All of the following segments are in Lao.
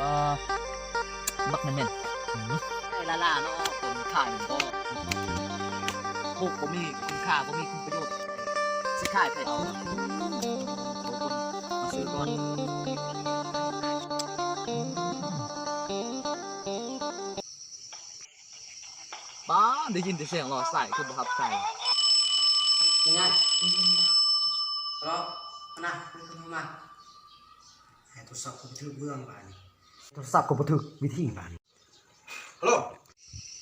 ເອີ ບັກແມ່ນໆ ໄດ້ລ້າໆເນາະ ຄົນຂາຍມັນກໍ ໂອ້ ບໍ່ມີຄຸນຄ່າ ບໍ່ມີຄຸນປະໂຫຍດ ຊິຂາຍໃຜເອົາ ມາຊື້ກ່ອນ. ປ້າ ໄດ້ຍິນແຕ່ສຽງລໍສາຍ ຄືບໍ່ຮັບສາຍ. ແມ່ນຫຍັງ? ຮັລໂຫຼ ນະ ມີຄົນໂທມາ. ໃຫ້ໂທລະສັບກູໄປຖືກເບື້ອງບາດນີ້ ໂທລະສັບກູບໍ່ຖືກວິທີບາດນີ້. ຮັລໂຫຼ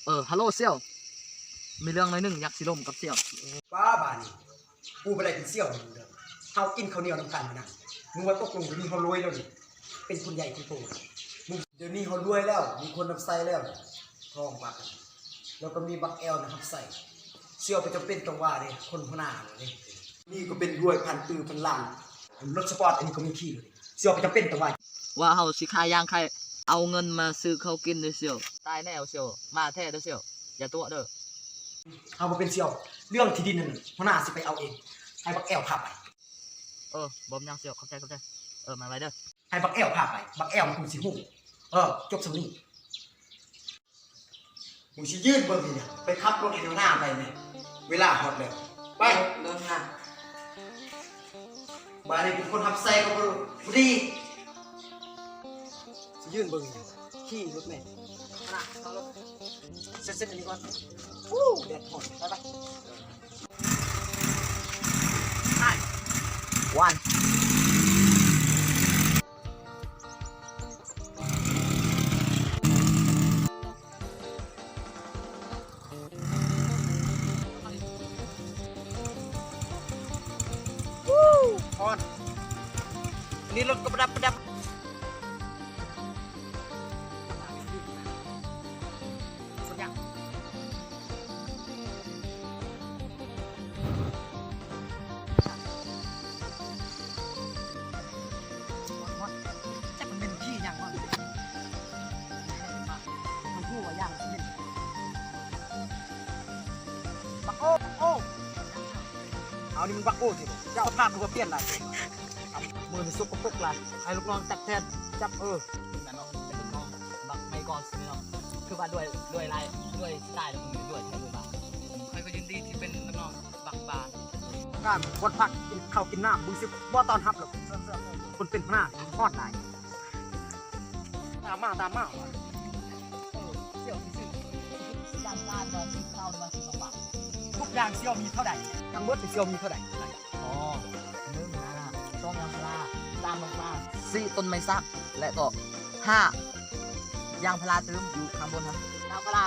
ເອີ ຮັລໂຫຼສ່ຽວ ມີເລື່ອງໜ້ອຍໜຶ່ງ ຢາກຊິລົມກັບສ່ຽວ. ປ້າ ບາດນີ້ ກູບໍ່ໄດ້ເປັນສ່ຽວເດີ ເຮົາກິນເຂົ້າໜຽວນຳກັນມື້ນັ້ນ ມຶງວ່າຕົກລົງດຽວນີ້ເຮົາລວຍແລ້ວນີ້ ເປັນຄົນໃຫຍ່ຄົນໂຕແລ້ວ ດຽວນີ້ເຮົາລວຍແລ້ວ ມີຄົນຮັບໃຊ້ແລ້ວ ທອງບັກ ແລ້ວກໍມີບັກແອວນະຮັບໃຊ້. ສ່ຽວບໍ່ຈຳເປັນຕ້ອງວ່າເດ້ ຄົນຫົວໜ້າເດ້ ນີ້ກໍເປັນລວຍພັນຕື້ພັນລ້ານ ລົດສະປອດອັນນີ້ກໍມີຂີ່ເລີຍ ສ່ຽວບໍ່ຈຳເປັນຕ້ອງວ່າ. ວ່າເຮົາຊິຂາຍຢ່າງ ຂາຍ ເອົາເງິນມາຊື້ເຂົ້າກິນເດີສ່ຽວ. ຕາຍແນ່ສ່ຽວ ມາແທ້ເດີສ່ຽວ ຢ່າຕົວະເດີ. ເຮົາບໍ່ເປັນສ່ຽວ ເລື່ອງທີ່ດິນນັ້ນ ຫົວໜ້າຊິໄປເອົາເອງ ໃຫ້ບັກແອວພາໄປ. ເອີ ບໍ່ເປັນຫຍັງສ່ຽວ ຂອບໃຈ ຂອບໃຈ. ເອີ ມາໄວເດີ ໃຫ້ບັກແອວພາໄປ ບັກແອວມັນຄົງຊິຮູ້. ເອີ ຈົບສ່ຳນີ້. ມຶງຊິຢືນເບິ່ງອີ່ຫຍັງ ໄປຂັບລົດໃຫ້ຫົວໜ້າໄປແມ້ ເວລາຮອດແລ້ວ ໄປ. ເດີນທາງ ບາດນີ້ເປັນຄົນຮັບໃຊ້ກໍບໍ່ ບໍ່ດີ ຊິຢືນເບິ່ງອີ່ຫຍັງ ຂີ່ລົດແມ່. ເຊັດໆ ອັນນີ້ກ່ອນ ອູ້ ແດດຮ້ອນ ໄປໆ. ຮ້ອນ ນີ້ລົດກໍປະດັບປະດັບ. ຈັກມັນເປັນຂີ້ຫຍັງວະ ມັນຮູ້ວ່າຢ່າງມັນເປັນບັກໂອ້ ໂອ້ ເອົາ ນີ້ມັນບັກໂອ້ຕິ ເຈົ້າພາບຄືວ່າປ່ຽນຫຼາຍ ມືນີ້ສົກກະປົກຫຼາຍ ໃຫ້ລູກນ້ອງຈັບແທນ ຈັບ ເອີ ເປັນລູກນ້ອງບັກໄມ້ກ່ອນຊິເນາະ ຄືວ່າລວຍ ລວຍຫຼາຍ ລວຍສະຕາຍ ລວຍແທ້ລວຍວ່າ ຂ້ອຍກໍຍິນດີທີ່ເປັນລູກນ້ອງບັກບາ ການຄວນພັກ ກິນເຂົ້າກິນນ້ຳ ມຶງຊິບໍ່ຕ້ອນຮັບດອກ ຄົນເປັນຫົວໜ້າຮອດຫຼາຍ. ຕາມມາ ຕາມມາ ເອີ ສ່ຽວຊິຊື້ ຢ່າງຮ້ານວ່າຊື້ເຂົ້າ ຫຼືວ່າຊື້ຂອງຫວານ ທຸກຢ່າງສ່ຽວມີເທົ່າໃດ? ທັງໝົດນີ້ສ່ຽວມີເທົ່າໃດ? ອໍ ໜຶ່ງ ຍາງພາລາ ສອງ ຍາງພາລາ ສາມ ລົງມາ ສີ່ ຕົ້ນໄມ້ສັກ ແລະກໍ ຫ້າ ຢາງພາລາຕື່ມຢູ່ຂ້າງບົນຫັ້ນ ຢາງພາລາ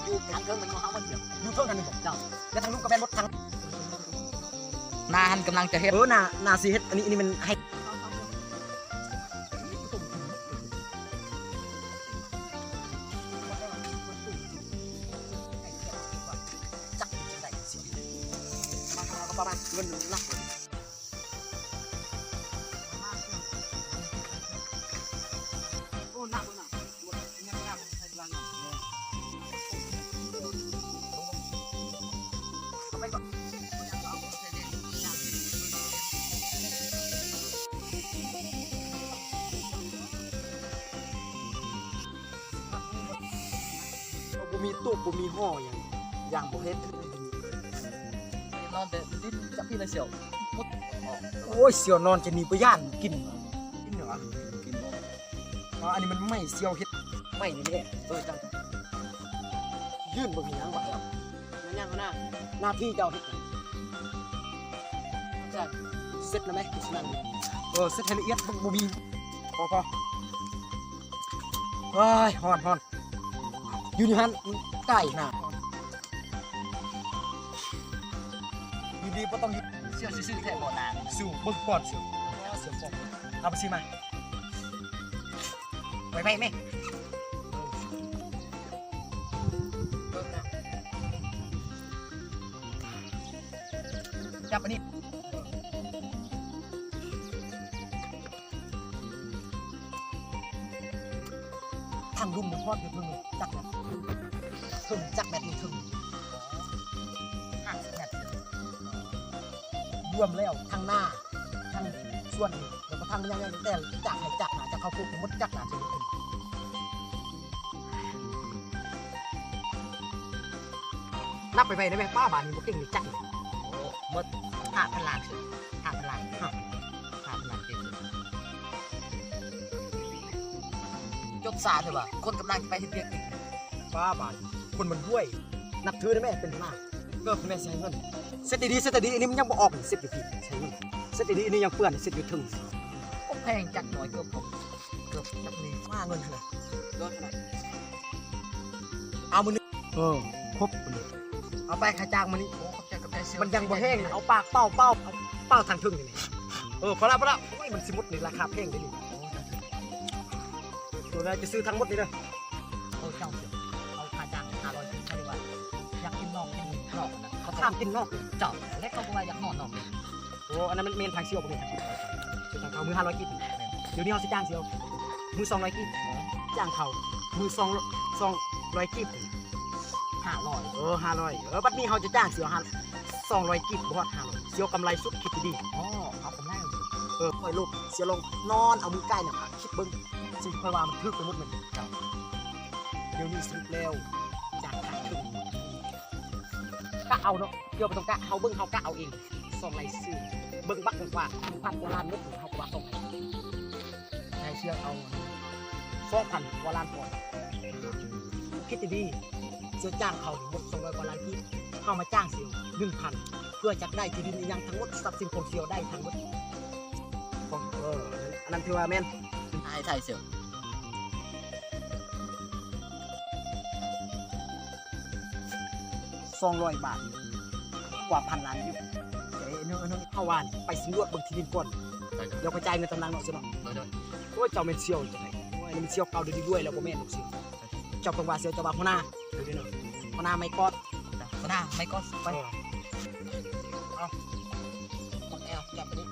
ຢູ່ທາງເທິງແມ່ນຂອງເຮົາໝົດ ຢູ່ເທິງຫັ້ນແມ່ນບໍ່? ເຈົ້າ ແລະທາງລຸ່ມກໍແມ່ນໝົດ ທາງ ໜ້າຫັ້ນກຳລັງຈະເຮັດ ເອີ ໜ້າ ໜ້າຊິເຮັດ ອັນນີ້ ອັນນີ້ມັນໃຫ້ ຈັກຊິໄດ້ ປະມານເງິນຫຼັກ ບໍ່ມີຕູບ ບໍ່ມີຫໍ່ຫຍັງ ຢ່າງບໍ່ເຮັດ ນອນແຕ່ດິນຈັກພີລະສ່ຽວ. ໂອ້ຍ ສ່ຽວນອນຈະໜີບໍ່ຢ້ານກິນ ກິນຫຍັງວະ? ກິນບໍ່? ອໍ ອັນນີ້ມັນໄມ້ ສ່ຽວເຮັດໄມ້ນີ້ແຫຼະ. ເອີ ຈັ່ງ ຢືນເບິ່ງອີຫຍັງວະ? ແມ່ນຫຍັງຫັ້ນນະ? ໜ້າທີ່ເຈົ້າເຮັດຫຍັງ? ເຊັດນະແມະ ເຊັດໃຫ້ລະອຽດ ບໍ່ມີ ພໍ ພໍ. ໂອ້ຍ ຮ້ອນ ຮ້ອນ. ຢູ່ນີ້ຫັ້ນ ໄກ່ນະ ຢູ່ດີບໍ່ຕ້ອງ ເຊື່ອຊື່ໆ ແທ້ບໍ່ນາງ? ສູ້ເບິ່ງກ່ອນ ເຊື່ອ ເຊື່ອກ່ອນ. ເອົາໄປຊິມາ ໄປໄປແມ່ ຈັບອັນນີ້. ທາງລຸ່ມມັນຮອດຢູ່ເທິງຈັກແມັດ ເຖິງຈັກແມັດນີ້ ເຖິງຫ້າສິບແມັດ ລວມແລ້ວທັງນາ ທັງສວນ ແລ້ວກໍທັງຫຍັງໆ ແຕ່ຈາກໄຮ່ຈາກນາ ຈາກເຂົ້າໂພກໝົດ ຈັກໜ້າຈະເຖິງ ນັບໄປໄວໆ ໄດ້ແມ່. ປ້າ ບາດນີ້ບໍ່ເກັ່ງນີ້ຈັກ. ໂອ້ ໝົດຫ້າພັນລ້ານເຊີ ຫ້າພັນລ້ານ ຫ້າພັນລ້ານເກັ່ງ. ຈົບຊ້າແທ້ວ່າ ຄົນກຳລັງຈະໄປເຮັດວຽກອີກ. ປ້າ ບາດນີ້ຄົນມັນລວຍ ນັບຖືໄດ້ແມ່ ເປັນຫົວໜ້າ. ເກີບແມ່ໃຊ້ເງິນ ເຊັດດີໆ ເຊັດດີໆ ອັນນີ້ມັນຍັງບໍ່ອອກ ເຊັດຢູ່ພີ້ໃຊ້ເງິນ ເຊັດດີໆ ອັນນີ້ຍັງເປື້ອນ ເຊັດຢູ່ເທິງ. ໂອ້ ແພງຈັກໜ້ອຍ ເກີບ ເກີບຈັກນີ້ ມາເງິນຫັ້ນນະ ເກີບຫັ້ນນະ ເອົາມື້ໜຶ່ງ. ເອີ ຄົບ ເອົາໄປຄ່າຈ້າງມື້ນີ້. ໂອ້ ຂອບໃຈ ຂອບໃຈເຊວ. ມັນຍັງບໍ່ແຫ້ງນະ ເອົາປາກເປົ່າ ເປົ່າ ເອົາເປົ່າທາງເທິງນີ້. ເອີ ພໍລະ ພໍລະ. ໂອ້ຍ ມັນຊິໝົດນີ້ ລາຄາແພງເດ້ນີ້. ໂອ້ ຕົວໃດຈະຊື້ທັງໝົດນີ້ເດີ. ໂອ້ ເຈົ້າ ເອົາຄ່າຈ້າງຫ້າຮ້ອຍ ເຂົາເລີຍວ່າຢາກກິນນອກ ກິນນອກນະ ເຂົາຖາມກິນນອກ. ເຈົ້າ ແລ້ວເຂົາກໍວ່າຢາກນອນນອກ. ໂອ້ ອັນນັ້ນມັນແມ່ນທາງສ່ຽວບໍ່ແມ່ນ ທາງເຂົາມື້ຫ້າຮ້ອຍກີບ. ດຽວນີ້ເຮົາຊິຈ້າງສ່ຽວມື້ສອງຮ້ອຍກີບ ຈ້າງເຂົາມື້ສອງ ສອງຮ້ອຍກີບ. ຫ້າຮ້ອຍ ເອີ ຫ້າຮ້ອຍ. ເອີ ບັດນີ້ເຮົາຈະຈ້າງສ່ຽວຫ້າ ສອງຮ້ອຍກີບ ບໍ່ຮອດຫ້າຮ້ອຍ ສ່ຽວກຳໄລສຸດ ຄິດດີໆ. ອໍ ເອົາກຳໄລ. ເອີ ຂ້ອຍລົບສ່ຽວລອງນອນເອົາມືກ້າຍໜ້າຜາກ ຄິດເບິ່ງ ຊິຂ້ອຍວ່າມັນຖືກໄປໝົດແມ່ນ. ເຈົ້າ ດຽວນີ້ສະຫຼຸບແລ້ວ ຈາກຂາດທຶນ ກະເອົາເນາະ ດຽວບໍ່ຕ້ອງກະ ເຮົາເບິ່ງເຮົາກະເອົາເອງ ສອງລາຍຊື່ ເບິ່ງບັກກວ້າງໆ ພັນກວ່າລ້ານໝົດ ເຮົາກະວ່າສອງລາຍຊື່ ໃຫ້ສ່ຽວເອົາສອງພັນກວ່າລ້ານກ່ອນ. ຄິດດີໆ ສ່ຽວຈ້າງເຂົາໝົດສອງຮ້ອຍກວ່າລ້ານກີບ ເຮົາມາຈ້າງສ່ຽວໜຶ່ງພັນ ເພື່ອຈະໄດ້ທີ່ດິນອີ່ຫຍັງທັງໝົດ ຊັບສິນຂອງສ່ຽວໄດ້ທັງໝົດ. ເອີ ອັນນັ້ນຖືວ່າແມ່ນ ໃຫ້ຖ່າຍສ່ຽວ ສອງຮ້ອຍບາດ ກວ່າພັນລ້ານຢູ່. ເອີ ເຮົາວ່າໄປສຳຫຼວດເບິ່ງທີ່ດິນກ່ອນ ແລ້ວຄ່ອຍຈ່າຍເງິນຕາມຫຼັງເນາະ ເຈົ້າເນາະ. ໂອ້ຍ ເຈົ້າແມ່ນສ່ຽວຈັ່ງໃດ? ໂອ້ຍ ອັນນີ້ມັນສ່ຽວເກົ່າເດີ ລວຍແລ້ວ ບໍ່ແມ່ນດອກສ່ຽວ. ເຈົ້າຕ້ອງວ່າສ່ຽວ ເຈົ້າວ່າຫົວໜ້າ ຫົວໜ້າໄມ້ກອດ ຫົວໜ້າໄມ້ກອດ. ໄປ ເອີ ເອົາ ໝາກແອວຈັບໄປນີ້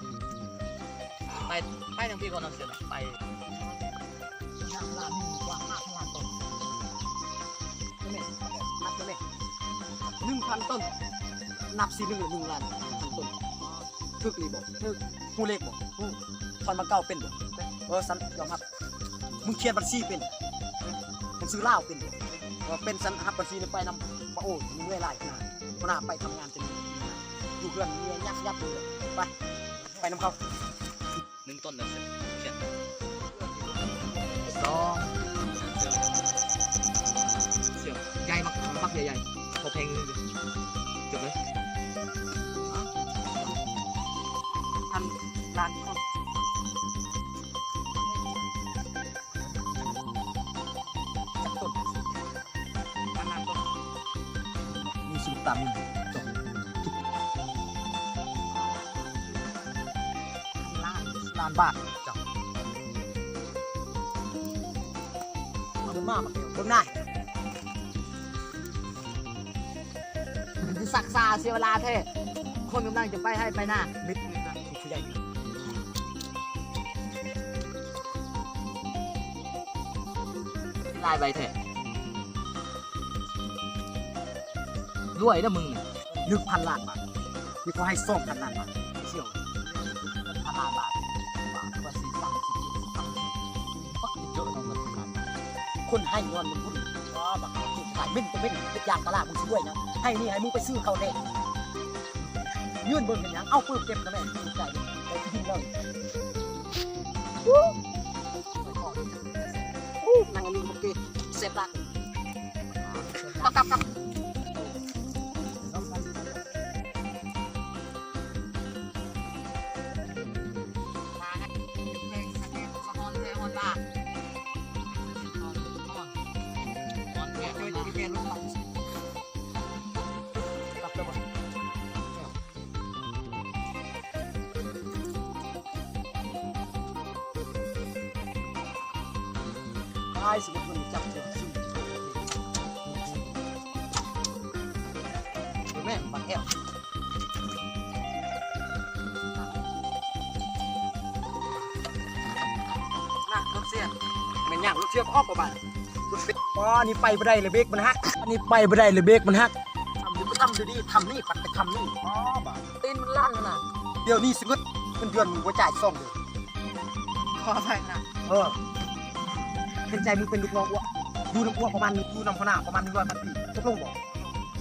ໄປ ໄປທາງພີ້ກ່ອນເນາະ ໄປ. ໜຶ່ງພັນຕົ້ນ ນັບສີ່ໜຶ່ງ ໜຶ່ງລ້ານພັນຕົ້ນ. ຖືກອີ່ບໍ່? ຖືກ. ຮູ້ເລກບໍ່? ຮູ້. ຖອນໝາກເກົ້າເປັນບໍ່? ເອີ ຊັ້ນຍອມຮັບ. ມຶງຂຽນບັນຊີເປັນ? ໜັງສືລາວເປັນບໍ່? ເອີ ເປັນ. ຊັ້ນຮັບບັນຊີນີ້ໄປນຳປ້າໂອ້ ເມື່ອຍຫຼາຍ. ຫົວໜ້າ ຫົວໜ້າໄປທຳງານຈົນຢູ່ເຮືອນເມຍຍັບໆເລີຍ. ໄປ ໄປນຳເຂົາ. ໜຶ່ງຕົ້ນນະ ຂຽນ ສອງ ໃຫຍ່ ໝາກ ໝາກໃຫຍ່ໆ ພໍແພງເງິນຢູ່. ຈົບເລີຍ ພັນລ້ານກ່ອນ. ຈັກຕົ້ນ? ພັນລ້ານຕົ້ນ. ມີສູດຕາມນີ້ ຈົບ. ລ້ານ ລ້ານບາດ. ເຈົ້າ ເບິ່ງມາ ເບິ່ງນາ ມັນຄືຊັກຊ້າເສຍເວລາແທ້. ຄົນກຳລັງຈະໄປໄຮ່ໄປນາ ມິດ ມິດນະ ຜູ້ໃຫຍ່ ຫຼາຍໃບແທ້. ລວຍເດີມຶງ ໜຶ່ງພັນລ້ານບາດ ມີເຂົາໃຫ້ສອງພັນລ້ານບາດ. ສ່ຽວ ໜຶ່ງພັນລ້ານບາດ ວ່າຊິສັ່ງຊິກິນ ບັກເຈີເນາະ ເງິນພັນລ້ານບາດ. ຄົນໃຫ້ຍ້ອນມັນບຸນ ວ່າບັກເຈີຕາຍ ເມັນກໍເປັນເຮັດຢາງພາລາ ມຶງຊິລວຍຫຍັງ? ໃຫ້ນີ້ໃຫ້ມຶງໄປຊື້ເຂົ້າແທ້ ຢືນເບິ່ງເປັນຫຍັງ? ເອົາປຶບເກັບນະແມ່ ໃຈໄດ້ທີ່ດິນເລີຍ. ອູ້ ນັ່ງອັນນີ້ບໍ່ເກ ເສບຫຼັງ. ກັບ ກັບ ກັບ ອ້າຍ ສົມມຸດມັນຈັບເຈົ້າ ແມ່ນບັກແອວ ນະ ລົດເສຍ ແມ່ນຫຍັງ ລົດເສຍ ອອກບໍ່ບາດ ລົດເສຍ. ອໍ ອັນນີ້ໄປບໍ່ໄດ້ເລີຍ ເບຣກມັນຫັກ ອັນນີ້ໄປບໍ່ໄດ້ເລີຍ ເບຣກມັນຫັກ. ທຳຢູ່ ທຳຢູ່ດີ ທຳນີ້ ປັດໄປທຳນີ້. ອໍ ບາດ ຕີນມັນລັ່ນຫັ້ນນະ. ດຽວນີ້ສະເຫງືດ ເງິນເດືອນມຶງບໍ່ຈ່າຍສອງເດືອນ. ຂໍອະໄພນະ. ເອີ ເຫັນໃຈມຶງເປັນລູກນ້ອງອ້ວ ຢູ່ນຳອ້ວປະມານ ຢູ່ນຳຫົວໜ້າປະມານໜຶ່ງຮ້ອຍພັນປີ ຕົກລົງບໍ່?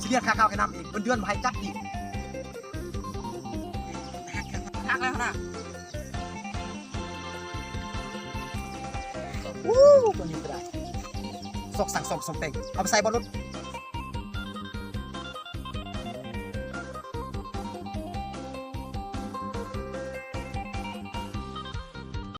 ສະບຽນຄ່າເຂົ້າຄ່ານ້ຳອີກ ເງິນເດືອນບໍ່ໃຫ້ຈັກກີບ. ຫັກແລ້ວນະ. ໂອ້ ຕົວນີ້ກໍໄດ້ ຊອກສັ່ງສ້ອມສ້ອມແປງ ເອົາໄປໃສ່ບໍ່ລົດ.